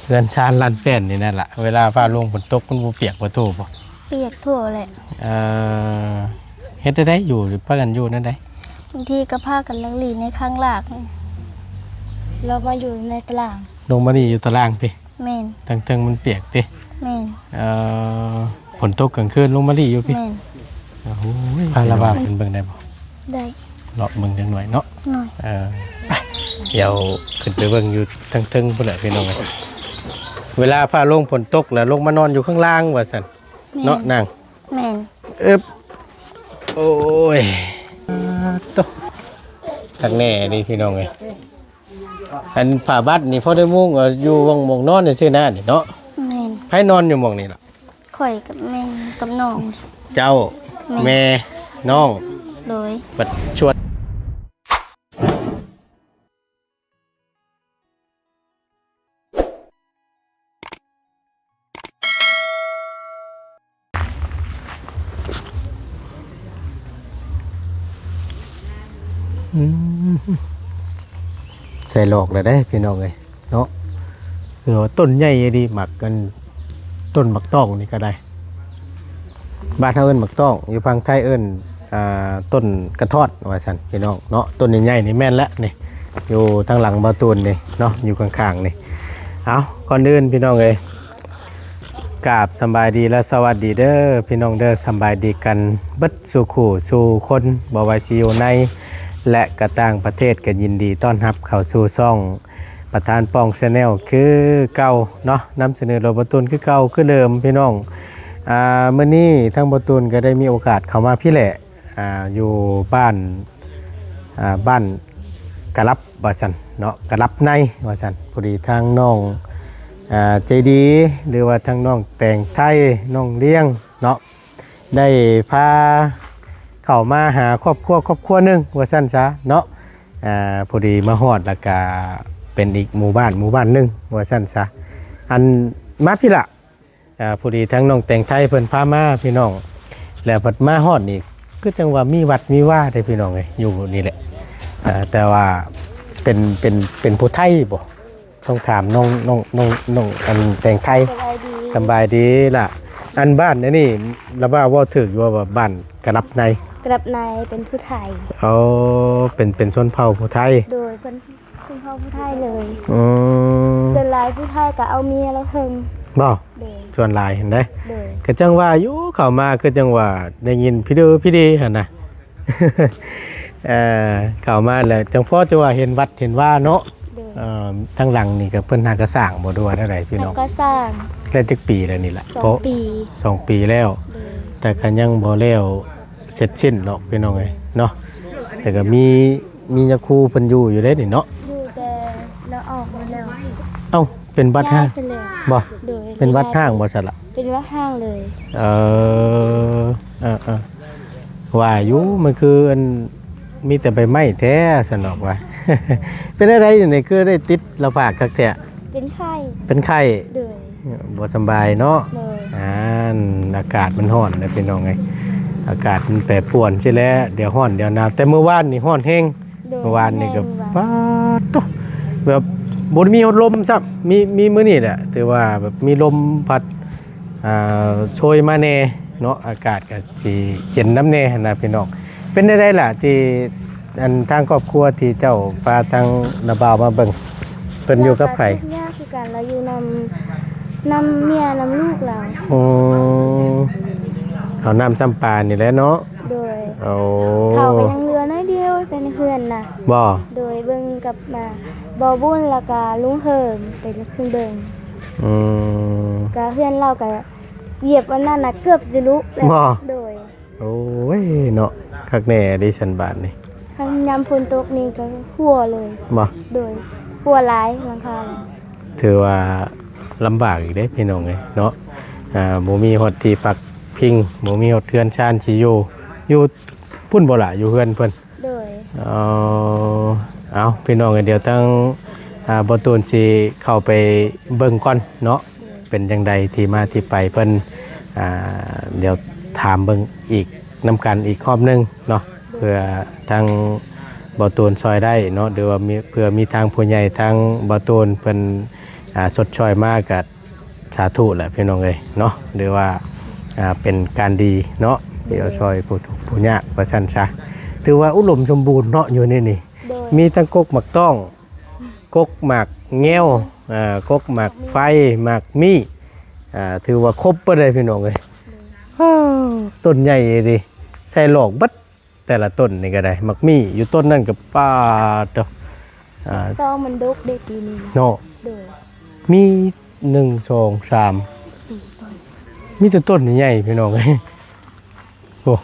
ເຮືອນຊານລານແປ້ນນີ້ນັ້ນລະ ເວລາຟ້າລົງຝົນຕົກມັນບໍ່ປຽກບໍ່ໂຕບໍ່? ປຽກທົ່ວແຫຼະ. ເອີ ເຮັດແນວໃດຢູ່ ພາກັນຢູ່ແນວໃດ? ບາງທີກໍພາກັນລັກຫຼີ່ໃນຂ້າງລາກນີ້ ລອງມາຢູ່ໃນຕາລ່າງ ລົງມາຫຼີ່ຢູ່ຕາລ່າງພີ້. ແມ່ນ. ທາງເທິງມັນປຽກຕິ? ແມ່ນ. ເອີ ຝົນຕົກກາງຄືນລົງມາຫຼີ່ຢູ່ພີ້? ແມ່ນ. ໂອ້ຍ ພາລະບາບຂຶ້ນເບິ່ງໄດ້ບໍ່? ໄດ້. ເລາະເບິ່ງຈັກໜ່ອຍເນາະ. ໜ້ອຍ. ເອີ ໄປ ດຽວຂຶ້ນໄປເບິ່ງຢູ່ທາງເທິງພຸ້ນແຫຼະພີ່ນ້ອງເອີຍ. ເວລາຟ້າລົງຝົນຕົກແລ້ວລົງມານອນຢູ່ຂ້າງລ່າງວ່າຊັ້ນ. ແມ່ນ. ເນາະນາງ? ແມ່ນ. ເອີບ ໂອ້ຍ ໂຕ ຄັກແນ່ເດພີ່ນ້ອງເອີຍ. ອັນຜ້າບັດນີ້ພໍໄດ້ມຸງ ເອີ ຢູ່ໝ່ອງ ໝ່ອງນອນຊື່ໆນະນີ້ເນາະ. ແມ່ນ. ໃຜນອນຢູ່ໝ່ອງນີ້ລະ? ຂ້ອຍກັບແມ່ກັບນ້ອງ. ເຈົ້າ. ແມ່. ແມ່ ນ້ອງ. ໂດຍ. ບັດຊວນ ອືມ ໃສ່ຫຼອກແລ້ວເດ້ພີ່ນ້ອງເອີຍເນາະ. ເອີ ຕົ້ນໃຫຍ່ອີ່ຫຼີ ໝາກ ອັນ ຕົ້ນໝາກຕ້ອງນີ້ກໍໄດ້. ບ້ານເຮົາເອີ້ນໝາກຕ້ອງ ຢູ່ຝັ່ງໄທເອີ້ນ ອ່າ ຕົ້ນກະທ້ອນວ່າຊັ້ນພີ່ນ້ອງເນາະ. ຕົ້ນໃຫຍ່ໆນີ້ແມ່ນແຫຼະນີ້ ຢູ່ທາງຫຼັງບ່າວຕູນນີ້ເນາະ ຢູ່ຂ້າງໆນີ້. ເອົາ ກ່ອນອື່ນພີ່ນ້ອງເອີຍ ກາບສຳບາຍດີ ແລະ ສະຫວັດດີເດີພີ່ນ້ອງເດີ. ສຳບາຍດີກັນເບິດສູ່ຄູ່ສູ່ຄົນ ບໍ່ວ່າຊິຢູ່ໃນ ແລະ ກະຕ່າງປະເທດ ກໍຍິນດີຕ້ອນຮັບເຂົ້າສູ່ຊ່ອງ ປະທານປ່ອງ Channel ຄືເກົ່າເນາະ. ນຳສະເໜີໂດຍບ່າວຕູນຄືເກົ່າຄືເດີມພີ່ນ້ອງ. ອ່າ ມື້ນີ້ທາງບ່າວຕູນກໍໄດ້ມີໂອກາດເຂົ້າມາພີ້ແຫຼະ ອ່າ ຢູ່ບ້ານ ອ່າ ບ້ານກະລັບວ່າຊັ້ນເນາະ ກະລັບໃນວ່າຊັ້ນ. ພໍດີທາງນ້ອງ ອ່າ ໃຈດີ ຫຼືວ່າທາງນ້ອງແຕງໄທ ນ້ອງລ້ຽງເນາະ ໄດ້ພາເຂົ້າມາຫາຄອບຄົວຄອບຄົວໜຶ່ງວ່າຊັ້ນຊະເນາະ. ອ່າ ພໍດີມາຮອດແລ້ວກະເປັນອີກໝູ່ບ້ານໝູ່ບ້ານໜຶ່ງວ່າຊັ້ນຊະ. ອັນ ມາພີ້ລະ ອ່າ ພໍດີທາງນ້ອງແຕງໄທເພິ່ນພາມາພີ່ນ້ອງ ແລ້ວພັດມາຮອດນີ້ຄືຈັ່ງວ່າມີວັດມີວາເດ້ພີ່ນ້ອງເອີຍ ຢູ່ນີ້ແຫຼະ. ອ່າ ແຕ່ວ່າເປັນ ເປັນ ເປັນຜູ້ໄທບໍ່? ຕ້ອງຖາມນ້ອງ ນ້ອງ ນ້ອງ ນ້ອງ ອັນ ແຕງໄທ. ສະບາຍດີ ສະບາຍດີລະ. ອັນ ບ້ານອັນນີ້ລະວ່າເວົ້າຖືກຢູ່ວ່າ ບ້ານກະລັບໃນ? ກະລັບໃນ ເປັນຜູ້ໄທ. ອໍ ເປັນ ເປັນຊົນເຜົ່າຜູ້ໄທ. ໂດຍ ເພິ່ນ ເປັນເຜົ່າຜູ້ໄທເລີຍ. ອືມ ສ່ວນຫຼາຍຜູ້ໄທກໍເອົາເມຍລາວເທິງ. ບໍ່? ໂດຍ ສ່ວນຫຼາຍຫັ້ນເດ້. ໂດຍ ກໍຈັ່ງວ່າຢູ່ ເຂົ້າມາຄືຈັ່ງວ່າໄດ້ຍິນພີເດີພີເດຫັ້ນນະ. ເອີ ເຂົ້າມາແລ້ວຈັ່ງພໍຈະວ່າເຫັນວັດເຫັນວາເນາະ. ໂດຍ ເອີ ທາງຫຼັງນີ້ກໍເພິ່ນຫາກະສ້າງບໍ່ ຫຼືວ່າແນວໃດພີ່ນ້ອງ? ຫາກະສ້າງ. ໄດ້ຈັກປີແລ້ວນີ້ລະ? ສອງປີ. ສອງປີແລ້ວ. ໂດຍ ແຕ່ກໍຍັງບໍ່ແລ້ວເສັດສິ້ນດອກພີ່ນ້ອງເອີຍເນາະ. ແຕ່ກໍມີ ມີຍາຄູເພິ່ນຢູ່ຢູ່ເດ້ນີ້ເນາະ? ຢູ່ ແຕ່ລາວອອກມາແລ້ວ. ເອົ້າ ເປັນວັດຮ້າງ? ຍ້າຍໄປແລ້ວ. ບໍ່? ໂດຍ ເປັນວັດຮ້າງບໍ່ຊັ້ນລະ? ເປັນວັດຮ້າງເລີຍ. ເອີ ເອີ ເອີ ວ່າຢູ່ ມັນຄືອັນ ມີແຕ່ໃບໄມ້ແທ້ຊັ້ນດອກວ່າ. ເປັນແນວໃດນີ້ ຄືໄດ້ຕິດລະພາກຄັກແທ້? ເປັນໄຂ້. ເປັນໄຂ້? ໂດຍ. ບໍ່ສຳບາຍເນາະ. ໂດຍ. ອ່າ ອາກາດມັນຮ້ອນນະພີ່ນ້ອງເອີຍ ອາກາດມັນແປປວນຊີ້ແຫຼະ ດຽວຮ້ອນດຽວໜາວ. ແຕ່ມື້ວານນີ້ຮ້ອນແຮງ. ໂດຍ. ມື້ວານນີ້ກໍ ແມ່ນ ປາດໂທ້ ແບບບໍ່ໄດ້ມີຮອດລົມຊ້ຳ ມີ ມີມື້ນີ້ແຫຼະ ຖືວ່າແບບມີລົມພັດ ອ່າ ໂຊຍມາແດ່ເນາະ. ອາກາດກໍຊິເຢັນນຳແດ່ຫັ້ນນະພີ່ນ້ອງ. ເປັນແນວໃດລະທີ່ ອັນ ທາງຄອບຄົວທີ່ເຈົ້າພາທາງນ້າບ່າວມາເບິ່ງ ເພິ່ນຢູ່ກັບໃຜ? ລາວກໍທຸກຍາກຄືກັນ ລາວຢູ່ນຳ ນຳເມຍນຳລູກລາວ. ອືມ ເຂົ້ານ້ຳຊ້ຳປານີ້ແຫຼະເນາະ. ໂດຍ. ໂອ້ ເຂົ້າກໍຍັງເຫຼືອໜ້ອຍດຽວແຕ່ໃນເຮືອນນະ. ບໍ່? ໂດຍ ເບິ່ງກັບມາ ບໍ່ບຸນ ແລ້ວກໍລຸງເຫີມໄປຂຶ້ນເບິ່ງ. ອືມ ກໍເຮືອນລາວກໍຢຽບອັນນັ້ນນະ ເກືອບຊິລຸແລ້ວ. ບໍ່? ໂດຍ. ໂອ້ຍເນາະ ຄັກແນ່ເດ້ຊັ້ນບາດນີ້. ຄັນຍາມຝົນຕົກນີ້ກໍຮົ່ວເລີຍ. ບໍ່? ໂດຍ ຮົ່ວຫຼາຍ ຫຼັງຄາ. ຖືວ່າລຳບາກອີກເດ້ພີ່ນ້ອງເອີຍເນາະ. ອ່າ ບໍ່ມີຮອດທີ່ພັກພິງ ບໍ່ມີຮອດເຮືອນຊານຊິຢູ່ ຢູ່ພຸ້ນບໍ່ລະ ຢູ່ເຮືອນເພິ່ນ? ໂດຍ. ເອີ ເອົາ ພີ່ນ້ອງເອີຍ ດຽວທາງ ອ່າ ບ່າວຕູນຊິເຂົ້າໄປເບິ່ງກ່ອນເນາະ. ໂດຍ. ເປັນຈັ່ງໃດທີ່ມາທີ່ໄປເພິ່ນ ອ່າ ດຽວຖາມເບິ່ງອີກນຳກັນອີກຮອບໜຶ່ງເນາະ ເພື່ອທາງບ່າວຕູນຊ່ອຍໄດ້ເນາະ ຫຼືວ່າມີ ເພື່ອມີທາງຜູ້ໃຫຍ່ ທາງບ່າວຕູນເພິ່ນ ອ່າ ຊົດຊ່ອຍມາກໍສາທຸແຫຼະພີ່ນ້ອງເອີຍເນາະ ຫຼືວ່າ ອ່າ ເປັນການດີເນາະ ທີ່ເອົາຊ່ອຍຜູ້ທຸກຜູ້ຍາກວ່າຊັ້ນຊະ. ຖືວ່າອຸດົມສົມບູນເນາະ ຢູ່ໃນນີ້ ໂດຍ ມີທັງກົກໝາກຕ້ອງ ກົກໝາກແງວ ອ່າ ກົກໝາກໄຟ ໝາກມີ້ ອ່າ ຖືວ່າຄົບເບິດເລີຍພີ່ນ້ອງເອີຍ. ໂດຍ ຕົ້ນໃຫຍ່ເດ ໃສ່ຫຼອກເບິດ ແຕ່ລະຕົ້ນນີ້ກໍໄດ້ ໝາກມີ້ຢູ່ຕົ້ນນັ້ນກໍປາດເດີ ອ່າ ຕອງມັນດົກເດ້ປີນີ້ນະ ເນາະ ໂດຍ ມີ ໜຶ່ງ ສອງ ສາມ ສີ່ຕົ້ນ ມີແຕ່ຕົ້ນໃຫຍ່ໆ ພີ່ນ້ອງເອີຍ. ໂອ້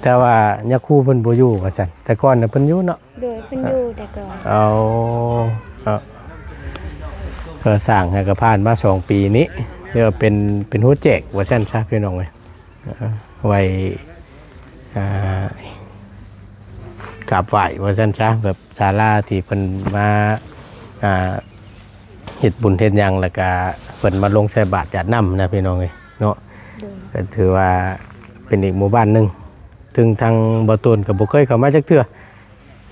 ແຕ່ວ່າຍາຄູເພິ່ນບໍ່ຢູ່ວ່າຊັ້ນ ແຕ່ກ່ອນນະເພິ່ນຢູ່ເນາະ ໂດຍ ເພິ່ນຢູ່ແຕ່ກ່ອນ ເອົາ ເອີ ກໍສ້າງໃຫ້ກໍຜ່ານມາສອງປີນີ້ ເອີ້ນວ່າເປັນ ເປັນຫົວແຈກວ່າຊັ້ນຊະ ພີ່ນ້ອງເອີຍ. ເອີ ໄວ້ ອ່າ ກາບໄຫວ້ວ່າຊັ້ນຊະ ແບບສາລາທີ່ເພິ່ນມາ ອ່າ ເຮັດບຸນເຮັດຫຍັງ ແລ້ວກະເພິ່ນມາລົງໃສ່ບາດຢາດນ້ຳນະ ພີ່ນ້ອງເອີຍເນາະ. ໂດຍ ກໍຖືວ່າເປັນອີກໝູ່ບ້ານໜຶ່ງ ຊຶ່ງທາງບ່າວຕູນກໍບໍ່ເຄີຍເຂົ້າມາຈັກເທື່ອ.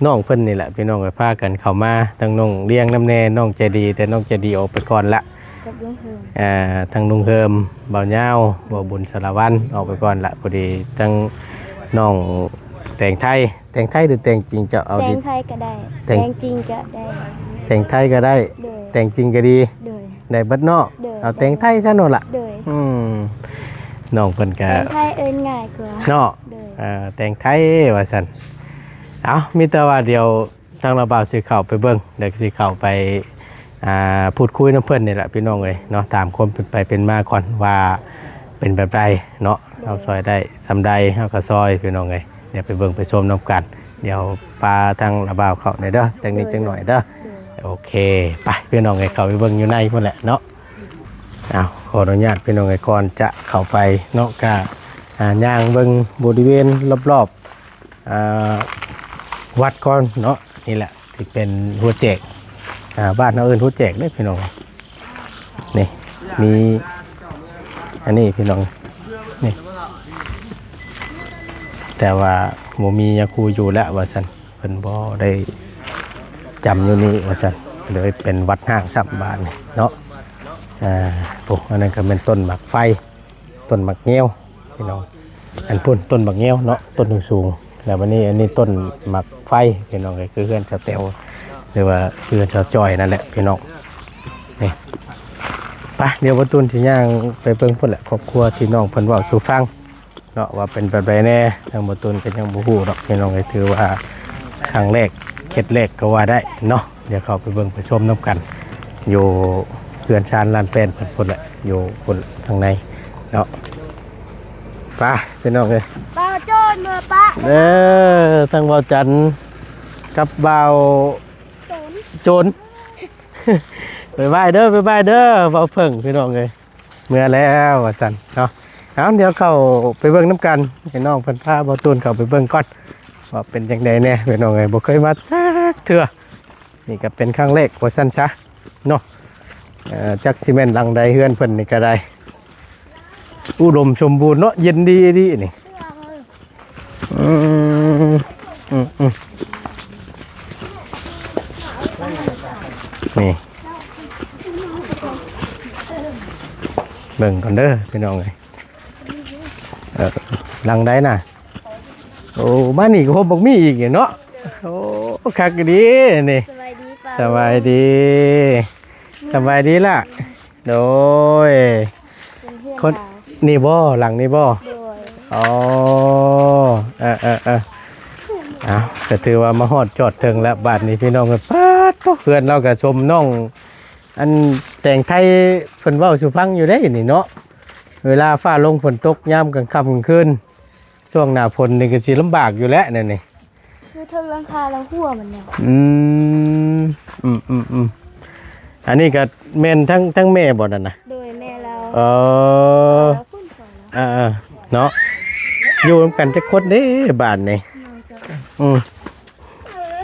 ນ້ອງເພິ່ນນີ້ແຫຼະ ພີ່ນ້ອງເອີຍ ພາກັນເຂົ້າມາ ທັງນ້ອງລ້ຽງນຳແດ່ ນ້ອງໃຈດີ ແຕ່ນ້ອງໃຈດີອອກໄປກ່ອນລະ ກັບລຸງເຮີມ ອ່າ ທັງລຸງເຮີມ ບ່າວຍາວ ບ່າວບຸນ ສາລະວັນ ອອກໄປກ່ອນລະ. ພໍດີທັງນ້ອງແຕງໄທ ແຕງໄທ ຫຼືແຕງຈິງ ເຈົ້າເອົາ ແຕງໄທກໍໄດ້ ແຕງ ແຕງຈິງກໍໄດ້ ແຕງໄທກໍໄດ້ ໂດຍ ແຕງຈິງກໍດີ ໂດຍ ໄດ້ເບິດເນາະ ໂດຍ ເອົາແຕງໄທຊະໂລດລະ ໂດຍ ອືມ ນ້ອງເພິ່ນກໍ ແຕງໄທເອີ້ນງ່າຍກວ່າເນາະ ໂດຍ ເອີ ແຕງໄທວ່າຊັ້ນ. ເອົາ ມີແຕ່ວ່າດຽວ ທາງລາວບ່າວຊິເຂົ້າໄປເບິ່ງ ແລ້ວກໍຊິເຂົ້າໄປ ອ່າ ພູດຄຸຍນຳເພິ່ນນີ້ແຫຼະ ພີ່ນ້ອງເອີຍເນາະ ຖາມຄວາມເປັນໄປເປັນມາກ່ອນວ່າເປັນແບບໃດເນາະ ເຮົາຊ່ອຍໄດ້ສ່ຳໃດເຮົາກໍຊ່ອຍ ພີ່ນ້ອງເອີຍ. ດຽວໄປເບິ່ງໄປຊົມນຳກັນ ດຽວປະທາງລາວບ່າວເຂົ້າແດ່ເດີ ຈັກນິດຈັກໜ້ອຍເດີ ໂດຍ ໂອເຄ ໄປ ພີ່ນ້ອງເອີຍ ເຂົ້າໄປເບິ່ງຢູ່ໃນພຸ້ນແຫຼະເນາະ. ເອົາ ຂໍອະນຸຍາດ ພີ່ນ້ອງເອີຍ ກ່ອນຈະເຂົ້າໄປເນາະ ກະ ອ່າ ຍ່າງເບິ່ງບໍລິເວນລອບໆ ອ່າ ວັດກ່ອນເນາະ. ນີ້ແຫຼະທີ່ເປັນຫົວແຈກ ອ່າ ບ້ານເຮົາເອີ້ນຫົວແຈກເດ້ ພີ່ນ້ອງ. ນີ້ມີອັນນີ້ ພີ່ນ້ອງ ນີ້ ແຕ່ວ່າບໍ່ມີຍາຄູຢູ່ແລ້ວວ່າຊັ້ນ ເພິ່ນບໍ່ໄດ້ຈຳຢູ່ນີ້ວ່າຊັ້ນ ເລີຍເປັນວັດຮ້າງຊ້ຳບາດນີ້ເນາະ. ອ່າ ໂອ້ ອັນນັ້ນກໍແມ່ນຕົ້ນໝາກໄຟ ຕົ້ນໝາກງຽວ ພີ່ນ້ອງ ອັນພຸ້ນຕົ້ນໝາກງຽວເນາະ ຕົ້ນສູງໆ. ແລ້ວບັດນີ້ອັນນີ້ຕົ້ນໝາກໄຟ ພີ່ນ້ອງເອີຍ ຄືເຮືອນສາວແຕວ ຫຼືວ່າເຮືອນສາວຈ້ອຍນັ້ນແຫຼະ ພີ່ນ້ອງ. ນີ້ ໄປ ດຽວບ່າວຕູນຊິຍ່າງໄປເບິ່ງພຸ້ນແຫຼະ ຄອບຄົວທີ່ນ້ອງເພິ່ນເວົ້າສູ່ຟັງເນາະ ວ່າເປັນແບບໃດແດ່. ທາງບ່າວຕູນກໍຍັງບໍ່ຮູ້ດອກ ພີ່ນ້ອງເອີຍ ຖືວ່າຄັ້ງແລກ ເຂດແລກກໍວ່າໄດ້ເນາະ. ດຽວເຂົ້າໄປເບິ່ງໄປຊົມນຳກັນ ຢູ່ເຮືອນຊານລານແປ້ນເພິ່ນພຸ້ນແຫຼະ ຢູ່ພຸ້ນທາງໃນເນາະ. ໄປ ພີ່ນ້ອງເອີຍ ບ່າວໂຈນເມືອປະ ເອີ ທາງບ່າວຈັນກັບບ່າວໂຈນ ໂຈນ ບາຍບາຍເດີ ບາຍບາຍເດີ ບ່າວເຜິ້ງ ພີ່ນ້ອງເອີຍ. ເມືອແລ້ວວ່າຊັ້ນເນາະ. ເອົາ ດຽວເຂົ້າໄປເບິ່ງນຳກັນ ໃຫ້ນ້ອງເພິ່ນພາບ່າວຕູນເຂົ້າໄປເບິ່ງກ່ອນ ວ່າເປັນຈັ່ງໃດແດ່ ພີ່ນ້ອງເອີຍ ບໍ່ເຄີຍມາຈັກເທື່ອ. ນີ້ກໍເປັນຄັ້ງແລກວ່າຊັ້ນຊະເນາະ. ເອີ ຈັກຊິແມ່ນຫຼັງໃດ ເຮືອນເພິ່ນນີ້ກໍໄດ້ ອຸດົມສົມບູນເນາະ ເຢັນດີອີ່ຫຼີນີ້. ອືມ ອືມ ອືມ ນີ້ ເບິ່ງກ່ອນເດີ ພີ່ນ້ອງເອີຍ. ເອີ ຫຼັງໃດນະ? ໂອ້ ມານີ້ກໍໂຮມບັກໝີ່ອີກເນາະ. ໂອ້ ຄັກອີ່ຫຼີນີ້. ສະບາຍດີປ້າ ສະບາຍດີ. ສະບາຍດີລະ. ໂດຍ ເປັນເຮືອນ ຄົນ ລາວ ນີ້ບໍ່? ຫຼັງນີ້ບໍ່? ໂດຍ ອໍ ເອີ ເອີ ເອີ ເອົ້າ ກໍຖືວ່າມາຮອດຈອດເຖິງແລ້ວບາດນີ້ ພີ່ນ້ອງເອີຍ. ປາດໂທ້ ເຮືອນລາວກໍສົມນ້ອງ ອັນແຕງໄທເພິ່ນເວົ້າສູ່ຟັງຢູ່ເດ້ນີ້ເນາະ. ເວລາຟ້າລົງຝົນຕົກຍາມກາງຄ່ຳກາງຄືນ ຊ່ວງໜ້າຝົນນີ້ກໍຊິລຳບາກຢູ່ແຫຼະແນວນີ້. ຢູ່ເທິງຫຼັງຄາຫຼັງຄົວມັນນະ. ອືມ ອືມ ອືມ ອືມ ອັນນີ້ກໍແມ່ນທັງ ທັງແມ່ບໍ່ນັ້ນນະ? ໂດຍ ແມ່ລາວ. ເອີ ເອີ ເນາະ ຢູ່ນຳກັນຈັກຄົນເດ້ບາດນີ້? ອືມ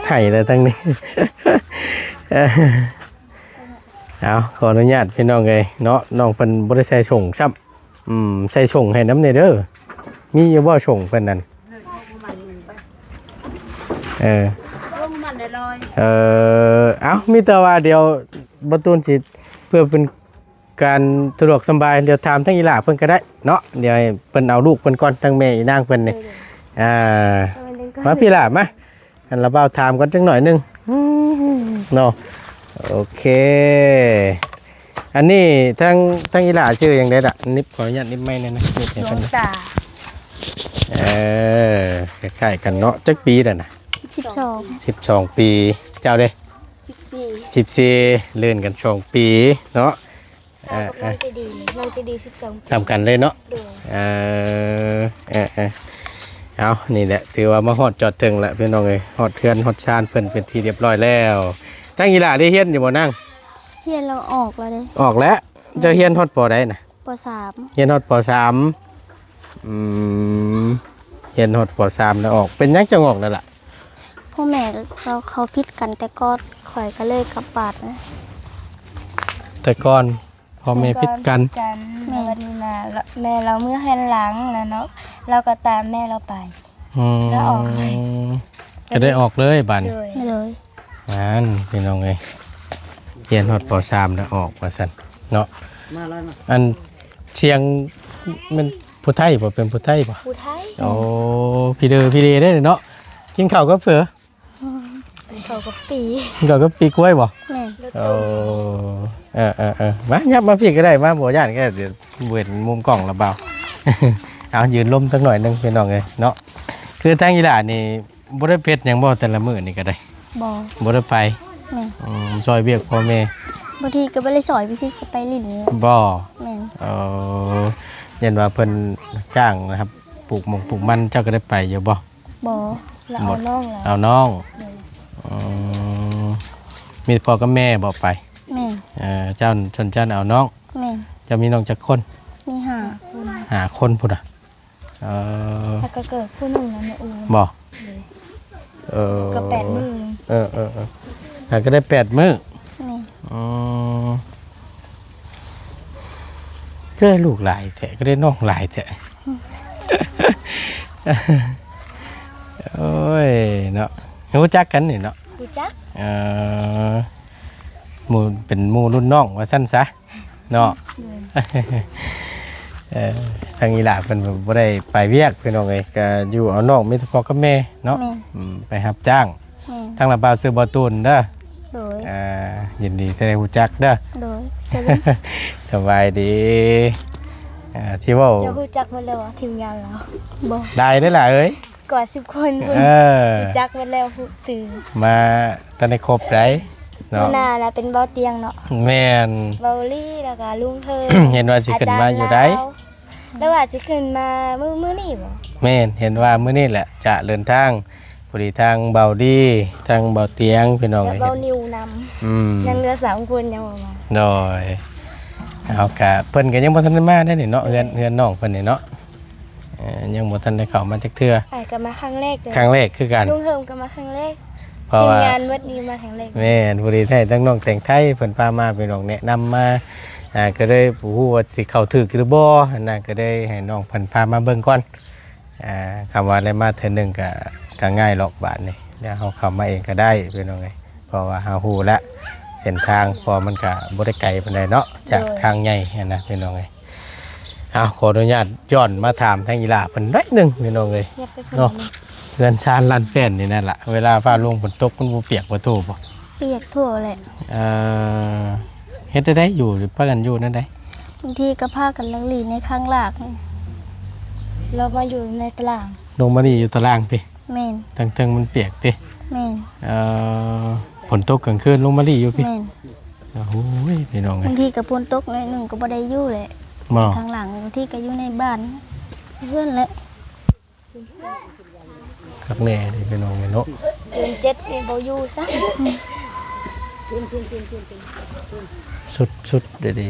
ໄຫ້ແລ້ວທັງນີ້. ເອົາ ຂໍອະນຸຍາດ ພີ່ນ້ອງເອີຍເນາະ ນ້ອງເພິ່ນບໍ່ໄດ້ໃສ່ສົ້ງຊ້ຳ. ອືມ ໃສ່ສົ້ງໃຫ້ນຳແດ່ເດີ. ມີຢູ່ບໍ່ສົ້ງເພິ່ນນັ້ນ? ເອີ ເອີ ເອົ້າ ມີແຕ່ວ່າດຽວ ບໍ່ຕູນຊິ ເພື່ອເປັນການສະດວກສະບາຍ ດຽວຖາມທາງອີ່ຫຼ້າເພິ່ນກໍໄດ້ເນາະ. ດຽວໃຫ້ເພິ່ນເອົາລູກເພິ່ນກ່ອນ ທາງແມ່ອີນາງເພິ່ນນີ້. ໂດຍ ອ່າ ແມ່ນ ມາພີ່ຫຼ້າມາ ອັນລະບ່າວຖາມກ່ອນຈັກໜ້ອຍໜຶ່ງເນາະ. ໂອເຄ ອັນນີ້ທາງ ທາງອີ່ຫຼ້າຊື່ຫຍັງໄດ໋ລະ? ນິບ ຂໍອະນຸຍາດນິບໄມແດ່ນະ ນິບໃຫ້ເພິ່ນ. ດວງຕາ. ເອີ ຄ້າຍໆກັນເນາະ. ຈັກປີແລ້ວນະ? ສິບສອງ ສິບສອງປີ. ເຈົ້າເດ້? ສິບສີ່ ສິບສີ່ ເລື່ອນກັນສອງປີເນາະ. ເອີ ນ້ອງຈະດີ ນ້ອງຈະດີສິບສອງປີ ສ່ຳກັນເລີຍເນາະ. ໂດຍ ເອີ ເອີ ເອີ ເອົາ ນີ້ແຫຼະ ຖືວ່າມາຮອດຈອດເຖິງແລ້ວພີ່ນ້ອງເອີຍ ຮອດເຮືອນຮອດຊານເພິ່ນເປັນທີ່ຮຽບຮ້ອຍແລ້ວ. ທາງອີ່ຫຼ້າໄດ້ຮຽນຢູ່ບໍ່ນາງ? ຮຽນແລ້ວອອກແລ້ວເດ້. ອອກແລ້ວ. ເຈົ້າຮຽນຮອດ ປ.ໃດນະ? ປ.ສາມ ຮຽນຮອດ ປ.ສາມ. ອືມ ຮຽນຮອດ ປ.ສາມ ແລ້ວອອກ. ເປັນຫຍັງຈັ່ງອອກນັ້ນລະ? ພໍ່ແມ່ເຂົາ ເຂົາຜິດກັນແຕ່ກ່ອນ ຂ້ອຍກໍເລີຍກັບບ້ານ. ແຕ່ກ່ອນພໍ່ແມ່ຜິດກັນ. ແມ່ນ. ແລ້ວບັດນີ້ນະ ແມ່ລາວເມືອເຮືອນຫຼັງແລ້ວເນາະ ລາວກໍຕາມແມ່ລາວໄປ. ອືມ ລາວອອກເລີຍ. ກໍໄດ້ອອກເລີຍບາດນີ້. ໂດຍ ໂດຍ. ນັ້ນພີ່ນ້ອງເອີຍ ຮຽນຮອດ ປ.ສາມ ແລ້ວອອກວ່າຊັ້ນເນາະ. ອັນສຽງແມ່ນຜູ້ໄທບໍ່? ເປັນຜູ້ໄທບໍ່? ຜູ້ໄທ. ໂອ້ ພີ່ເດີ ພີ່ເດເດ້ເນາະ. ກິນເຂົ້າກັບເຜ? ເຂົ້າກັບປີ ເຂົ້າກັບປີກ້ວຍບໍ່? ແມ່ນ. ໂອ້ ເອີໆໆ ມາ ຫຍັບມາພີ້ກໍໄດ້ ມາ ບໍ່ຢ້ານກໍໄດ້ ດຽວເຫັນມຸມກ້ອງລະບ່າວ. ເອົາ ຢືນລົມຈັກໜ້ອຍໜຶ່ງພີ່ນ້ອງເອີຍເນາະ. ຄືທາງອີ່ຫຼ້ານີ້ ບໍ່ໄດ້ເຮັດຫຍັງບໍ່ແຕ່ລະມື້ນີ້ກໍໄດ້? ບໍ່ ບໍ່ໄດ້ໄປ. ແມ່ນ. ອືມ ຊ່ອຍວຽກພໍ່ແມ່. ບາງທີກໍບໍ່ໄດ້ຊ່ອຍ ບາງທີກໍໄປຫຼິ້ນ. ບໍ່? ແມ່ນ. ເອີ ຢ້ານວ່າເພິ່ນຈ້າງນະຄັບ ປູກໝົງປູກມັນ ເຈົ້າກໍໄດ້ໄປຢູ່ບໍ່? ບໍ່. ລາວເອົານ້ອງລາວ. ເອົານ້ອງ. ໂດຍ. ອືມ ມີແຕ່ພໍ່ກັບແມ່ບໍ່ໄປ? ແມ່ນ. ເອີ ເຈົ້າ ຊົນເຈົ້າເອົານ້ອງ. ແມ່ນ. ເຈົ້າມີນ້ອງຈັກຄົນ? ມີຫ້າຄົນ. ຫ້າຄົນພຸ້ນນະ. ເອີ ແລ້ວກໍເກີດຜູ້ໜຶ່ງນະແມ່ອູ. ບໍ່? ໂດຍ. ເອີ ກໍແປດມື້. ເອີໆໆ ຫາກໍໄດ້ແປດມື້. ແມ່ນ. ອືມ ຄືໄດ້ລູກຫຼາຍແທ້ ຄືໄດ້ນ້ອງຫຼາຍແທ້. ໂອ້ຍເນາະ ຮູ້ຈັກກັນນີ້ເນາະ? ຮູ້ຈັກ. ເອີ ໝູ່ ເປັນໝູ່ລຸ້ນນ້ອງວ່າຊັ້ນຊະ. ເນາະ. ໂດຍ. ເອີ ທາງອີ່ຫຼ້າເພິ່ນບໍ່ໄດ້ໄປວຽກພີ່ນ້ອງເອີຍ ກໍຢູ່ເອົານ້ອງ ມີແຕ່ພໍ່ກັບແມ່ເນາະ. ແມ່ນ. ອືມ ໄປຮັບຈ້າງ. ແມ່ນ. ທາງລະບ່າວຊື່ບ່າວຕູນເດີ. ໂດຍ. ອ່າ ຍິນດີທີ່ໄດ້ຮູ້ຈັກເດີ. ໂດຍ. ສະບາຍດີ. ອ່າ ຊິເວົ້າ ເຈົ້າຮູ້ຈັກໝົດແລ້ວບໍ່ ທີມງານລາວ? ບໍ່. ຫຼາຍເດ້ຫຼ້າເອີຍ. ກວ່າສິບຄົນພຸ້ນ. ເອີ ຮູ້ຈັກໝົດແລ້ວ ຮູ້ຊື່. ມາທັນໄດ້ຄົບໃດເນາະ. ຫົວໜ້າລະເປັນເບົາຕຽງເນາະ. ແມ່ນ. ເບົາລີ ແລ້ວກະລຸງເທີ ເຫັນວ່າຊິຂຶ້ນມາຢູ່ໃດ. ແລ້ວວ່າຊິຂຶ້ນມາມື້ ມື້ນີ້ບໍ່? ແມ່ນ. ເຫັນວ່າມື້ນີ້ແຫຼະຈະເດີນທາງ ພໍດີທາງເບົາລີ ທາງເບົາຕຽງ ພີ່ນ້ອງເອີຍ ເບົານິວນຳ. ອືມ ຍັງເຫຼືອສາມຄົນຍັງບໍ່ມາ. ໂດຍ. ເອົາ ກະເພິ່ນກະຍັງບໍ່ທັນໄດ້ມາໄດ໋ນີ້ເນາະ. ເຮືອນ ເຮືອນນ້ອງເພິ່ນນີ້ເນາະ. ເອີ ຍັງບໍ່ທັນໄດ້ເຂົ້າມາຈັກເທື່ອ. ອ້າຍກໍມາຄັ້ງແລກເລີຍ. ຄັ້ງແລກຄືກັນ. ລຸງເຮີມກໍມາຄັ້ງແລກ. ເພາະວ່າທີມງານໝົດນີ້ມາຄັ້ງແລກ. ແມ່ນ. ພໍດີໄດ້ທັງນ້ອງແຕງໄທເພິ່ນພາມາ ພີ່ນ້ອງແນະນຳມາ ອ່າ ກໍເລີຍບໍ່ຮູ້ວ່າຊິເຂົ້າຖືກຫຼືບໍ່ຫັ້ນນະ ກໍເລີຍໃຫ້ນ້ອງເພິ່ນພາມາເບິ່ງກ່ອນ. ອ່າ ຄຳວ່າໄດ້ມາເທື່ອໜຶ່ງກໍ ກໍງ່າຍຫຼອກບາດນີ້ ແລ້ວເຮົາເຂົ້າມາເອງກໍໄດ້ ພີ່ນ້ອງເອີຍ. ເພາະວ່າເຮົາຮູ້ແລ້ວເສັ້ນທາງ ເພາະມັນກະບໍ່ໄດ້ໄກປານໃດເນາະ ຈາກ ໂດຍ ທາງໃຫຍ່ຫັ້ນນະ ພີ່ນ້ອງເອີຍ. ເອົາ ຂໍອອະນຸຍາດຍ້ອນມາຖາມທາງອີ່ຫຼ້າເພິ່ນໜ້ອຍໜຶ່ງ ພີ່ນ້ອງເອີຍ ເນາະ. ເຮືອນຊານລານແປ້ນນີ້ນັ້ນລະ ເວລາຟ້າລົງຝົນຕົກ ມັນບໍ່ປຽກບໍ່ໂຕບໍ່? ປຽກທົ່ວແຫຼະ. ເອີ ເຮັດແນວໃດຢູ່ ພາກັນຢູ່ແນວໃດ? ບາງທີກໍພາກັນລາກລີ້ໃນຂ້າງລາກ. ລາວມາຢູ່ໃນຕາລາງ. ລົງມາລີ້ຢູ່ຕາລາງພີ້. ແມ່ນ. ທາງເທິງມັນປຽກຕິ? ແມ່ນ. ເອີ ຝົນຕົກກາງຄືນລົງມາລີ້ຢູ່ພີ້? ແມ່ນ. ໂອ້ຍ ພີ່ນ້ອງເອີຍ ບາງທີກໍຝົນຕົກໜ້ອຍໜຶ່ງກໍບໍ່ໄດ້ຢູ່ແຫຼະ. ບໍ່? ຂ້າງຫຼັງ ບາງທີກໍຢູ່ໃນບ້ານ ເຮືອນແຫຼະ. ຄັກແນ່ເດ້ ພີ່ນ້ອງເອີຍເນາະ. ເດືອນເຈັດນີ້ບໍ່ຢູ່ຊ້ຳ. ສຸດໆ ເດ້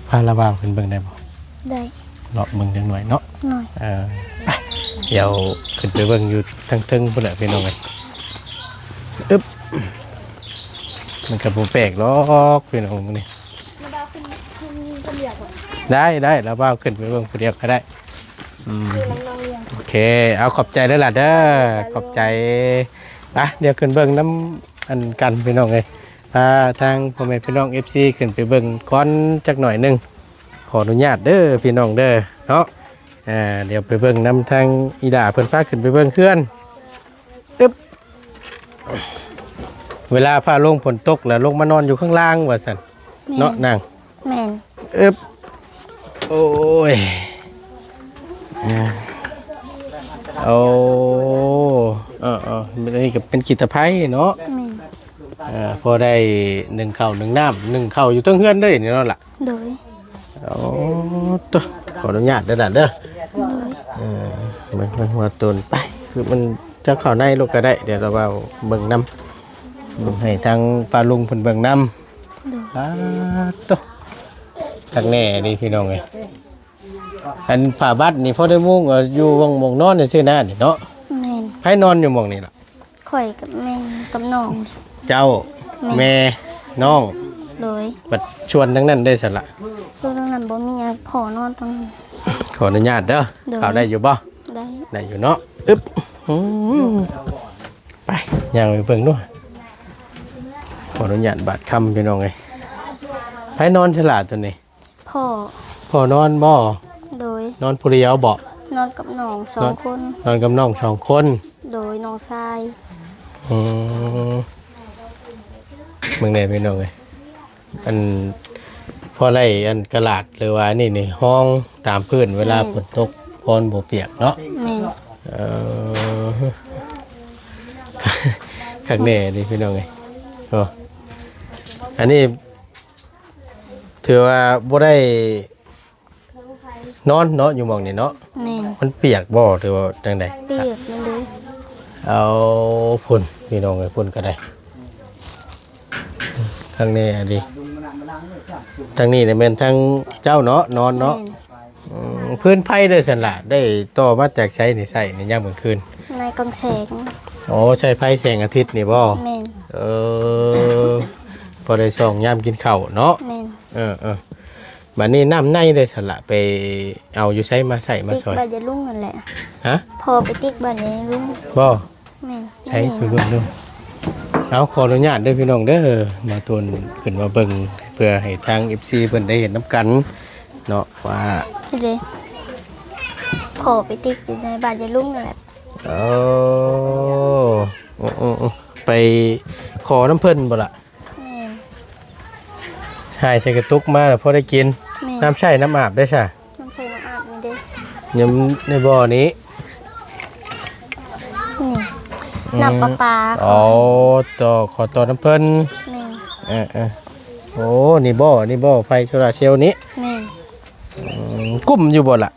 ພາລາວາວຂຶ້ນເບິ່ງໄດ້ບໍ່? ໄດ້. ເລາະເບິ່ງຈັກໜ້ອຍເນາະ. ໜ້ອຍ. ເອີ ໄປ ດຽວຂຶ້ນໄປເບິ່ງຢູ່ທາງເທິງພຸ້ນແຫຼະ ພີ່ນ້ອງເອີຍ. ອຶບ ມັນກໍບໍ່ແປກດອກ ພີ່ນ້ອງ ມື້ນີ້. ລາວວາວຂຶ້ນ ຂຶ້ນຄົນດຽວບໍ່? ໄດ້ ໄດ້ ລາວວາວຂຶ້ນໄປເບິ່ງຜູ້ດຽວກໍໄດ້. ອືມ ໂອເຄ ເອົາ ຂອບໃຈເດີຫຼ້າເດີ ຂອບໃຈ. ໄປ ດຽວຂຶ້ນເບິ່ງນຳ ອັນ ກັນ ພີ່ນ້ອງເອີຍ. ພາທາງພໍ່ແມ່ພີ່ນ້ອງເອັຟຊີຂຶ້ນໄປເບິ່ງກ່ອນຈັກໜ້ອຍໜຶ່ງ. ຂໍອະນຸຍາດເດີພີ່ນ້ອງເດີເນາະ. ອ່າ ດຽວໄປເບິ່ງນຳທາງອີ່ດາເພິ່ນພາຂຶ້ນໄປເບິ່ງເຮືອນ. ອຶບ ເວລາຟ້າລົງຝົນຕົກແລ້ວລົງມານອນຢູ່ຂ້າງລ່າງວ່າຊັ້ນ ແມ່ນ ເນາະນາງ. ແມ່ນ. ອຶບ ໂອ້ຍ ໂອ້ ເອີໆ ອັນນີ້ກໍເປັນຂີ້ຕະໄພເນາະ. ແມ່ນ. ເອີ ພໍໄດ້ໜຶ້ງເຂົ້າໜຶ້ງນ້ຳ ໜຶ້ງເຂົ້າຢູ່ເທິງເຮືອນເລີຍນີ້ເນາະລະ. ໂດຍ. ໂອ້ ໂຕ ຂໍອະນຸຍາດເດີຫຼານເດີ. ໂດຍ. ເອີ ເບິ່ງ ເບິ່ງວ່າຕົນໄປ ຄືມັນຈະເຂົ້າໃນໂລດກໍໄດ້ ດຽວລະເວົ້າເບິ່ງນຳ ໃຫ້ທາງປ້າລຸງເພິ່ນເບິ່ງນຳ. ໂດຍ. ປາດໂຕ ຄັກແນ່ເດພີ່ນ້ອງເອີຍ. ອັນຜ້າບັດນີ້ພໍໄດ້ມຸງ ເອີ ຢູ່ໝ່ອງ ໝ່ອງນອນຊື່ນະນີ້ເນາະ. ແມ່ນ. ໃຜນອນຢູ່ໝ່ອງນີ້ລະ? ຂ້ອຍກັບແມ່ກັບນ້ອງ. ເຈົ້າ. ແມ່ ແມ່ ນ້ອງ. ໂດຍ. ບັດສ່ວນທາງນັ້ນເດ້ຊັ້ນລະ? ສ່ວນທາງນັ້ນບໍ່ມີຫຍັງ ພໍ່ນອນຕອງນັ້ນ. ຂໍອະນຸຍາດເດີ. ໂດຍ. ເຂົ້າໄດ້ຢູ່ບໍ່? ໄດ້. ໄດ້ຢູ່ເນາະ. ອຶບ ອືມ ໄປ ຍ່າງໄປເບິ່ງດູ. ຂໍອະນຸຍາດບາດຄຳພີ່ນ້ອງເອີຍ. ໃຜນອນຊັ້ນລະຕົວນີ້? ພໍ່. ພໍ່ນອນບໍ່? ໂດຍ. ນອນຜູ້ດຽວບໍ່? ນອນກັບນ້ອງສອງຄົນ. ນອນກັບນ້ອງສອງຄົນ. ໂດຍ. ນ້ອງຊາຍ. ອືມ ເບິ່ງແດ່ພີ່ນ້ອງເອີຍ. ອັນ ພໍໄດ້ອັນກະລາດ ຫຼືວ່ານີ້ນີ້ ຮອງຕາມພື້ນເວລາ ແມ່ນ ຝົນຕົກ ພໍມັນບໍ່ປຽກເນາະ. ແມ່ນ. ເອີ ຄັກແນ່ເດພີ່ນ້ອງເອີຍ. ໂອ້ ອັນນີ້ ຖືວ່າບໍ່ໄດ້ນອນເນາະ ຢູ່ໝ່ອງນີ້ເນາະ. ແມ່ນ. ມັນປຽກບໍ່ ຫຼືວ່າຈັ່ງໃດ? ປຽກມັນເດ້. ເອົາ ພຸ້ນ ພີ່ນ້ອງເອີຍ ພຸ້ນກໍໄດ້. ທາງນີ້ອັນນີ້ ທາງນີ້ນີ້ແມ່ນທາງເຈົ້າເນາະ ນອນເນາະ. ແມ່ນ. ອືມ ຟືນໄຟເດ້ຊັ້ນລະ ໄດ້ຕໍ່ມາຈາກໃສນີ້ ໃຊ້ໃນຍາມກາງຄືນ? ໃນກາງແສງ. ໂອ້ ໃຊ້ໄຟແສງອາທິດນີ້ບໍ່? ແມ່ນ. ເອີ ພໍໄດ້ສ່ອງຍາມກິນເຂົ້າເນາະ. ແມ່ນ. ເອີໆ ບັດນີ້ນ້ຳໃນເດ້ຊັ້ນລະ ໄປເອົາຢູ່ໃສມາໃຊ້ມາຊ່ອຍ? ຕິກບ້ານຍາລຸງນັ້ນແຫຼະ. ຮະ? ພໍ່ໄປຕິກບ້ານຍາລຸງ. ບໍ່? ແມ່ນ. ໃສ ໄປເບິ່ງດູ. ເອົາ ຂໍອະນຸຍາດເດີພີ່ນ້ອງເດີ ມາໂຕນຂຶ້ນມາເບິ່ງ ເພື່ອໃຫ້ທາງເອັຟຊີເພິ່ນໄດ້ເຫັນນຳກັນເນາະ ວ່າ ຊິເດ້ ພໍ່ໄປຕິກຢູ່ໃນບ້ານຍາລຸງນັ້ນແຫຼະ. ເອີ ອືໆ ໄປຂໍນຳເພິ່ນບໍ່ລະ? ແມ່ນ. ຫາຍໃສ່ກະຕຸກມາແລ້ວພໍໄດ້ກິນ. ແມ່ນ. ນ້ຳໃຊ້ນ້ຳອາບເດ້ຊະ? ນ້ຳໃຊ້ນ້ຳອາບນີ້ເດ້. ນ້ຳໃນບໍ່ນີ້? ນີ້ ອືມ ນ້ຳປະປາ. ອໍ ຕໍ່ ຂໍຕໍ່ນຳເພິ່ນ. ແມ່ນ. ເອີໆ ໂອ້ ນີ້ບໍ່ ນີ້ບໍ່ ໄຟໂຊລາເຊວນີ້? ແມ່ນ. ອືມ ກຸ້ມຢູ່ບໍ່ລະ?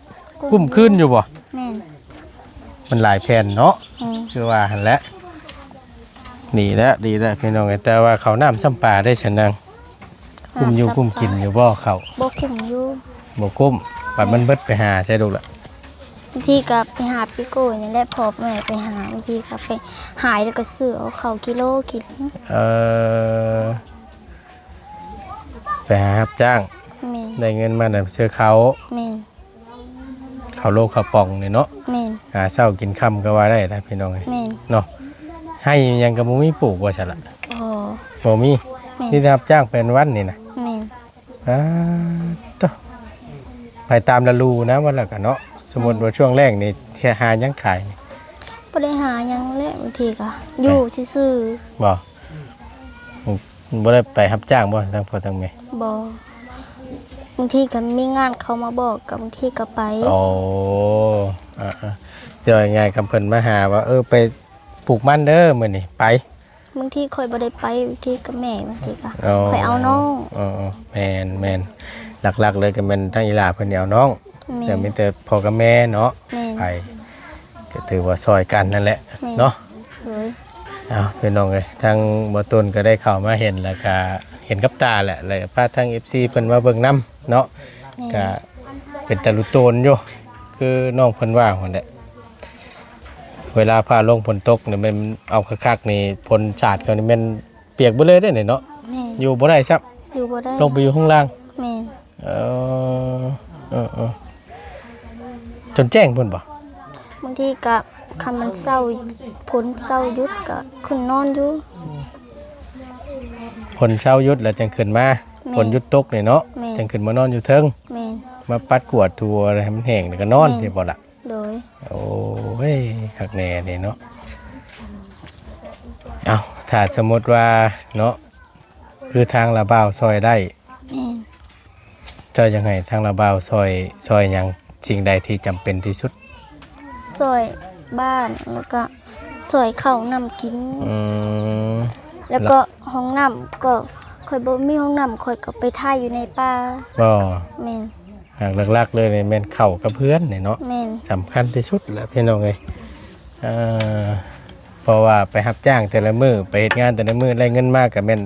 ກຸ້ມ ກຸ້ມຄືນຢູ່ບໍ່? ແມ່ນ. ມັນຫຼາຍແຜ່ນເນາະ. ແມ່ນ. ຄືວ່າຫັ້ນແຫຼະ. ດີແລ້ວ ດີແລ້ວພີ່ນ້ອງເອີຍ ແຕ່ວ່າເຂົ້ານ້ຳຊ້ຳປາໄດ້ຊັ້ນນາງ. ກຸ້ມຢູ່ ນ້ຳຊ້ຳປາ ກຸ້ມກິນຢູ່ບໍ່ເຂົ້າ? ບໍ່ກຸ້ມຢູ່. ບໍ່ກຸ້ມ. ບັດມັນເບິດໄປຫາໃສລູກລະ? ບາງທີກໍໄປຫາປີໂປ້ນີ້ແຫຼະ ພໍ່ແມ່ໄປຫາ ບາງທີກໍໄປຫາແລ້ວກໍຊື້ເອົາເຂົ້າກິໂລກິນ. ເອີ ໄປຫາຮັບຈ້າງ. ແມ່ນ. ໄດ້ເງິນມານຳຊື້ເຂົ້າ. ແມ່ນ. ເຂົ້າໂລເຂົ້າປ່ອງນີ້ເນາະ. ແມ່ນ. ຫາເຊົ້າກິນຄ່ຳກໍວ່າໄດ້ລະພີ່ນ້ອງເອີຍ. ແມ່ນ. ເນາະ ໄຮ່ຫຍັງກໍບໍ່ມີປູກວ່າຊັ້ນລະ? ບໍ່ ບໍ່ມີ. ແມ່ນ. ມີແຕ່ຮັບຈ້າງໄປວັນໆນີ້ນະ. ແມ່ນ. ອາ ໂຕ ໄປຕາມລະດູນະ ວ່າລະກະເນາະ. ສົມມຸດ ແມ່ນ ວ່າຊ່ວງແລ້ງນີ້ຫາຫຍັງຂາຍນີ້? ບໍ່ໄດ້ຫາຫຍັງແຫຼະ ບາງທີກໍຢູ່ຊື່ໆ. ບໍ່? ບໍ່ໄດ້ໄປຮັບຈ້າງບໍ່ ທັງພໍ່ທັງແມ່? ບໍ່. ບາງທີກໍມີງານເຂົາມາບອກ ກໍບາງທີກໍໄປ. ອໍ ອາໆ ເວົ້າງ່າຍໆ ຄັນເພິ່ນມາຫາວ່າ ເອີ ໄປປູກມັນເດີມື້ນີ້ ໄປ. ບາງທີຂ້ອຍບໍ່ໄດ້ໄປ ບາງທີກໍແມ່ ບາງທີກໍ ອໍ ຂ້ອຍເອົານ້ອງ. ເອີໆ ແມ່ນໆ ຫຼັກໆເລີຍກໍແມ່ນທາງອີ່ຫຼ້າເພິ່ນເອົານ້ອງ. ແມ່ນ. ແຕ່ມີແຕ່ພໍ່ກັບແມ່ເນາະ. ແມ່ນ. ໄປ ກໍຖືວ່າຊ່ອຍກັນນັ້ນແຫຼະ. ແມ່ນ. ເນາະ. ໂດຍ. ເອົາ ພີ່ນ້ອງເອີຍ ທາງບໍ່ຕຸນກໍໄດ້ເຂົ້າມາເຫັນ ແລ້ວກໍເຫັນກັບຕາແຫຼະ ແລ້ວກໍພາທາງເອັຟຊີເພິ່ນມາເບິ່ງນຳເນາະ. ແມ່ນ. ກໍເປັນຕາລຸໂຕນຢູ່ ຄືນ້ອງເພິ່ນວ່າຫັ້ນແຫຼະ ເວລາຟ້າລົງຝົນຕົກນີ້ແມ່ນເອົາຄັກໆນີ້ ຝົນສາດເຂົ້ານີ້ແມ່ນປຽກເບິດເລີຍເດ້ນີ້ເນາະ. ແມ່ນ. ຢູ່ບໍ່ໄດ້ຊ້ຳ. ຢູ່ບໍ່ໄດ້. ລົງໄປຢູ່ຂ້າງລ່າງ. ແມ່ນ. ເອີ ເອີໆ ຈົນແຈ້ງພຸ້ນບໍ່? ບາງທີກະ ຄັນມັນເຊົ້າ ຝົນເຊົ້າຢຸດກະຂຶ້ນນອນຢູ່. ຝົນເຊົາຢຸດແລ້ວຈັ່ງຂຶ້ນມາ. ແມ່ນ ຝົນຢຸດຕົກນີ້ເນາະ. ແມ່ນ ຈັ່ງຂຶ້ນມານອນຢູ່ເທິງ. ແມ່ນ ມາປັດກວາດຖູໃຫ້ມັນແຫ້ງ ແລ້ວກໍນອນ. ແມ່ນ ຊິບໍ່ລະ? ໂດຍ. ໂອ້ຍ ຄັກແນ່ນີ້ເນາະ. ເອົ້າ ຖ້າສົມມຸດວ່າເນາະ ຄືທາງລາວບ່າວຊ່ອຍໄດ້ ແມ່ນ ເຈົ້າຢາກໃຫ້ທາງລາວບ່າວຊ່ອຍ ຊ່ອຍຫຍັງ ສິ່ງໃດທີ່ຈຳເປັນທີ່ສຸດ? ຊ່ອຍບ້ານ ແລ້ວກໍຊ່ອຍເຂົ້ານ້ຳກິນ. ອືມ ແລ້ວກໍຫ້ອງນ້ຳ ກໍຂ້ອຍບໍ່ມີຫ້ອງນ້ຳ ຂ້ອຍກໍໄປຖ່າຍຢູ່ໃນປ່າ. ບໍ່? ແມ່ນ. ຫາກຫຼັກໆເລີຍນີ້ແມ່ນເຂົ້າກັບເຮືອນນີ້ເນາະ. ແມ່ນ. ສຳຄັນທີ່ສຸດແຫຼະພີ່ນ້ອງເອີຍ. ເອີ ເພາະວ່າໄປຮັບຈ້າງແຕ່ລະມື້ ໄປເຮັດງານແຕ່ລະມື້ ໄດ້ເງິນມາກໍແມ່ນ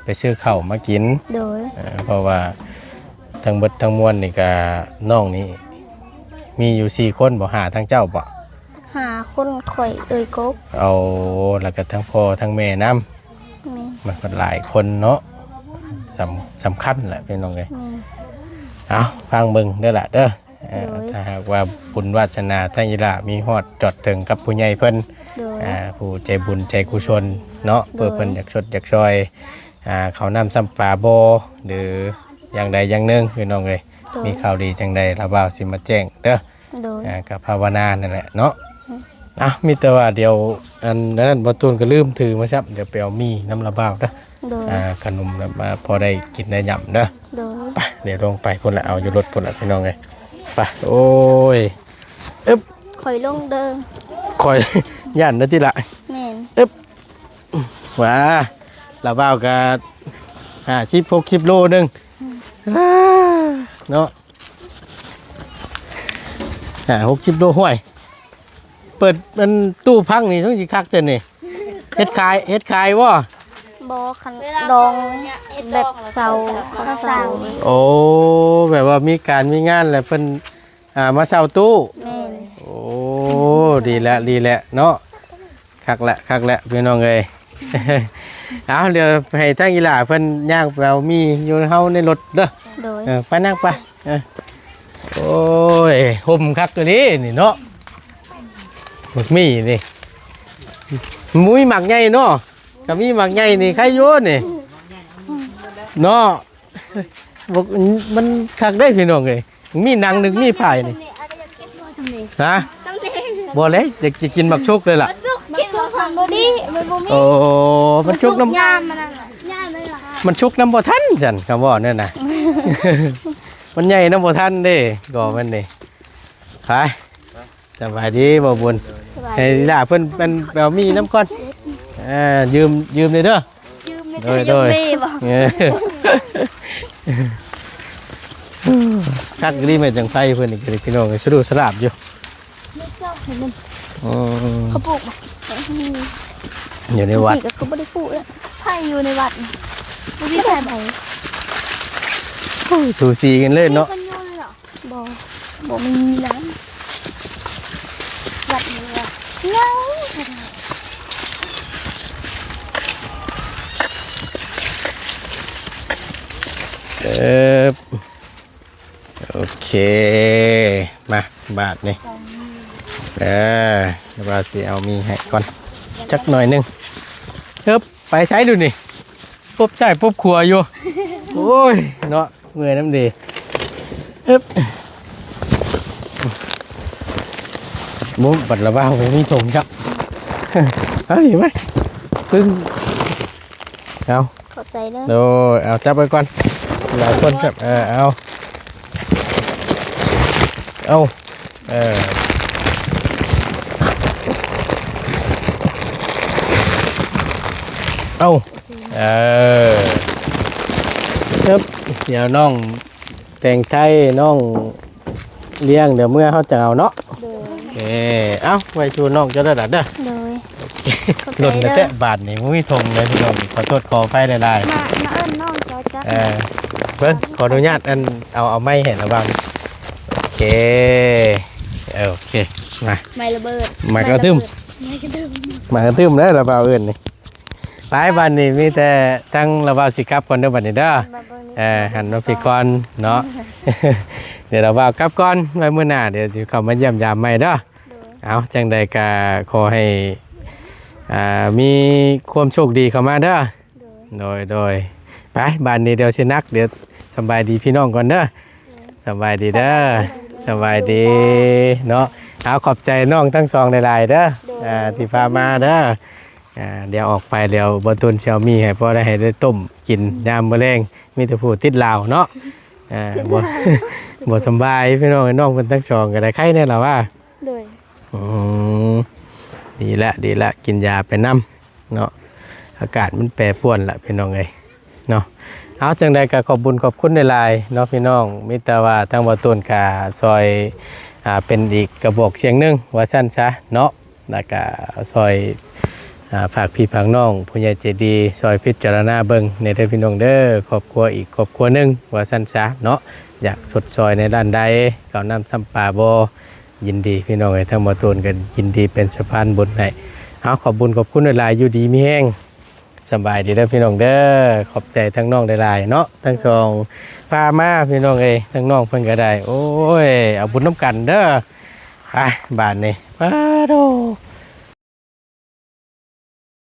ໄປຊື້ເຂົ້າມາກິນ. ໂດຍ. ເອີ ເພາະວ່າທັງເບິດທັງມວນນີ້ກໍນ້ອງນີ້ມີຢູ່ສີ່ຄົນບໍ່? ຫ້າ ທາງເຈົ້າບໍ່? ຫ້າຄົນ ຂ້ອຍ ເອື້ອຍກົກ. ເອົາ ແລ້ວກໍທັງພໍ່ທັງແມ່ນຳ. ແມ່ນ. ມັນກໍຫຼາຍຄົນເນາະ. ສຳ ສຳຄັນແຫຼະພີ່ນ້ອງເອີຍ. ແມ່ນ. ເອົາ ຟັງເບິ່ງເດີລະເດີ. ເອີ ໂດຍ. ຖ້າຫາກວ່າບຸນວາດສະໜາທາງອີ່ຫຼ້າມີຮອດຈອດເຖິງກັບຜູ້ໃຫຍ່ເພິ່ນ ໂດຍ ອ່າ ຜູ້ໃຈບຸນໃຈກຸສົນເນາະ ໂດຍ ເພື່ອເພິ່ນຢາກຊົດຢາກຊ່ອຍ ອ່າ ເຂົ້ານ້ຳຊ້ຳປາບໍ່ ຫຼືຢ່າງໃດຢ່າງໜຶ່ງ ພີ່ນ້ອງເອີຍ. ໂດຍ. ມີຂ່າວດີຈັ່ງໃດລາວບ່າວຊິມາແຈ້ງເດີ. ໂດຍ. ອ່າ ກໍພາວະນານັ້ນແຫຼະເນາະ. ອືມ. ອ່ະ ມີແຕ່ວ່າດຽວ ອັນ ອັນນັ້ນ ບໍ່ຕູນກໍລືມຖືມາຊ້ຳ ດຽວໄປເອົາໝີ່ນຳລາວບ່າວເດີ. ໂດຍ. ອ່າ ຂະໜົມນະ ມາພໍໄດ້ກິນໄດ້ຫຍ້ຳເດີ. ໂດຍ. ໄປ ດຽວລົງໄປພຸ້ນລະ ເອົາຢູ່ລົດພຸ້ນລະພີ່ນ້ອງເອີຍ. ໄປ ໂອ້ຍ ອຶບ ຂ້ອຍລົງເດີ ຂ້ອຍຢ້ານເດີຕິລະ. ແມ່ນ. ອຶບ ວ້າ ລາວບ່າວກະຫ້າສິບ ຫົກສິບໂລໜຶ່ງ. ອືມ. ເນາະ ຫ້າຫົກສິບໂລ. ຫ້ວຍ ເປີດອັນຕູ້ພັງນີ້ ສົງຊິຄັກແທ້ນີ້. ເຮັດຂາຍ ເຮັດຂາຍບໍ່? ບໍ່ ຄັນດອງແບບເຊົ່າ ເຂົາເຊົ່າ. ໂອ້ ແບບວ່າມີການມີງານແລ້ວເພິ່ນ ອ່າ ມາເຊົ່າຕູ້. ແມ່ນ. ໂອ້ ດີແລ້ວ ດີແລ້ວເນາະ. ຄັກແຫຼະ ຄັກແຫຼະພີ່ນ້ອງເອີຍ. ເອົາ ດຽວໃຫ້ທາງອີ່ຫຼ້າເພິ່ນຍ່າງໄປເອົາໝີ່ຢູ່ເຮົາໃນລົດເດີ. ໂດຍ. ເອີ ໄປນັ່ງໄປ. ເອີ ໂອ້ຍ ຮົ່ມຄັກອີ່ຫຼີນີ້ເນາະ ໝາກໝີ່ນີ້. ບໍ່ມີໝາກໃຫຍ່ເນາະ ຖ້າມີໝາກໃຫຍ່ນີ້ໄຄຢູ່ນີ້ເນາະ. ບໍ່ ມັນຄັກເດ້ພີ່ນ້ອງເອີຍ. ມີໜັງໜຶ່ງມີພາຍນີ້. ຮະ? ບໍ່ເລີຍ ຢາກ ຢາກກິນໝາກສຸກເລີຍລະ. ໝາກສຸກມັນບໍ່ດີ ມັນບໍ່ມີ. ໂອ້ ມັນສຸກນຳ ຍາມມັນນັ້ນລະ ຍາມເລີຍລະ. ມັນສຸກນຳບໍ່ທັນຊັ້ນ ຄຳເວົ້ານັ້ນນະ. ມັນໃຫຍ່ນຳບໍ່ທັນເດ້ ກໍມັນນີ້. ໄປ ສະບາຍດີບ່າວບຸນ. ສະບາຍດີ. ໃຫ້ລາເພິ່ນ ເພິ່ນໄປເອົາໝີ່ນຳກ່ອນ. ອ່າ ຢືມ ຢືມແດ່ເດີ. ໂດຍ ໂດຍ. ເອີ ຄັກອີ່ຫຼີແມ່ນຈັ່ງໄຟເພິ່ນນີ້ ພີ່ນ້ອງ ສະດຸດສະຫຼາບຢູ່. ອືມ ເຂົາປູກບໍ່? ຢູ່ໃນວັດ ເຂົາບໍ່ໄດ້ປູກ. ໄຜຢູ່ໃນວັດ ບໍ່ມີໃຜ. ໂອ້ຍ ສູສີກັນເລີຍເນາະ. ບໍ່ ບໍ່ມີນະ ວັດນີ້ເຫງົາ. ເອີ ໂອເຄ ມາບາດນີ້ ເອີ ວ່າຊິເອົາໝີ່ໃຫ້ກ່ອນຈັກໜ້ອຍໜຶ່ງ. ເອີ ໄປໃສດູນີ້ ປົບຊ້າຍປົບຂວາຢູ່. ໂອ້ຍເນາະ ເມື່ອຍນຳເດ. ອຶບ ບໍ່ ບັດລະວ່າບໍ່ມີຖົງຈັບ. ເຮີ້ຍ ມາ ປຶ້ງ ເອົາ ຂອບໃຈເດີ. ໂດຍ ເອົາ ຈັບໄວ້ກ່ອນ ຫຼາຍຄົນຈັບ. ເອີ ເອົາ ເອົາ ເອີ ເອົາ ເອີ ເອີບ ດຽວນ້ອງແຕງໄທ ນ້ອງລ້ຽງ ດຽວເມື່ອເຮົາຈະເອົາເນາະ. ໂດຍ ເອີ ເອົາ ໄວ້ສູ່ນ້ອງເຈົ້າເດີຫຼານເດີ. ໂດຍ ໂອເຄ. ຂອບໃຈເດີ. ຫຼົ່ນແທ້ໆ ບາດນີ້ບໍ່ມີຖົງເລີຍພີ່ນ້ອງ ຂໍໂທດຂໍອະໄພຫຼາຍໆ. ມາ ມາເອີ້ນນ້ອງເຈົ້າຈັບ. ເອີ ເບິ່ງ ຂໍອະນຸຍາດ ອັນ ເອົາ ເອົາໄມ້ໃຫ້ລະວັງ. ໂອເຄ ເອີ ໂອເຄ ມາ ໄມ້ລະເບີດ ໄມ້ກະທຶ້ມ ໄມ້ກະທຶ້ມ ໄມ້ກະທຶ້ມເດີ ລະບ່າວເອີ້ນນີ້. ໄປ ບາດນີ້ມີແຕ່ທາງລະບ່າວຊິກັບກ່ອນເດີ ບາດນີ້ເດີ. ເອີ ຫັນມາພີ້ກ່ອນເນາະ. ດຽວລະບ່າວກັບກ່ອນ ໄວ້ມື້ໜ້າດຽວຊິເຂົ້າມາຢ້ຽມຢາມໃໝ່ເດີ. ໂດຍ ເອົາ ຈັ່ງໃດກະຂໍໃຫ້ ອ່າ ມີຄວາມໂຊກດີເຂົ້າມາເດີ. ໂດຍ ໂດຍ ໂດຍ. ໄປ ບາດນີ້ດຽວຊິໜັກ ດຽວສຳບາຍດີພີ່ນ້ອງກ່ອນເດີ. ສະບາຍດີເດີ. ສະບາຍດີເນາະ. ເອົາ ຂອບໃຈນ້ອງທັງສອງຫຼາຍໆເດີ ໂດຍ ອ່າ ທີ່ພາມາເດີ. ອ່າ ດຽວອອກໄປ ດຽວບໍ່ຕຸນຊິເອົາໝີ່ໃຫ້ ພໍໄດ້ໃຫ້ໄດ້ຕົ້ມກິນຍາມມື້ແລງ. ມີແຕ່ຜູ້ຕິດລາວເນາະ. ອ່າ ບໍ່ ບໍ່ສຳບາຍພີ່ນ້ອງ. ນ້ອງເພິ່ນທັງສອງກໍໄດ້ໄຂ້ແດ່ລະວ່າ. ໂດຍ. ອືມ ດີແລ້ວ ດີແລ້ວ ກິນຢາໄປນຳເນາະ. ອາກາດມັນແປປວນລະພີ່ນ້ອງເອີຍເນາະ. ເອົາ ຈັ່ງໃດກໍຂອບບຸນຂອບຄຸນຫຼາຍໆເນາະພີ່ນ້ອງ. ມີແຕ່ວ່າທາງບໍ່ຕູນກໍຊ່ອຍ ອ່າ ເປັນອີກກະບອກສຽງໜຶ່ງວ່າຊັ້ນຊະເນາະ. ແລ້ວກະຊ່ອຍ ອ່າ ຝາກພີ່ຝາກນ້ອງ ຜູ້ໃຫຍ່ໃຈດີຊ່ອຍພິຈາລະນາເບິ່ງແດ່ເດີພີ່ນ້ອງເດີ. ຄອບຄົວອີກຄອບຄົວໜຶ່ງວ່າຊັ້ນຊະເນາະ. ຢາກຊົດຊ່ອຍໃນດ້ານໃດ ເຂົ້ານ້ຳຊຳປາບໍ່ ຍິນດີພີ່ນ້ອງເອີຍ. ທາງບໍ່ຕູນກໍຍິນດີເປັນສະພານບຸນໃຫ້. ເອົາ ຂອບບຸນຂອບຄຸນຫຼາຍໆ ຢູ່ດີມີແຮງ. ສະບາຍດີເດີພີ່ນ້ອງເດີ. ຂອບໃຈທັງນ້ອງຫຼາຍໆເນາະ ທັງສອງພາມາພີ່ນ້ອງເອີຍ. ທັງນ້ອງເພິ່ນກໍໄດ້ ໂອ້ຍ ເອົາບຸນນຳກັນເດີ. ໄປ ບາດນີ້ ປາໂດ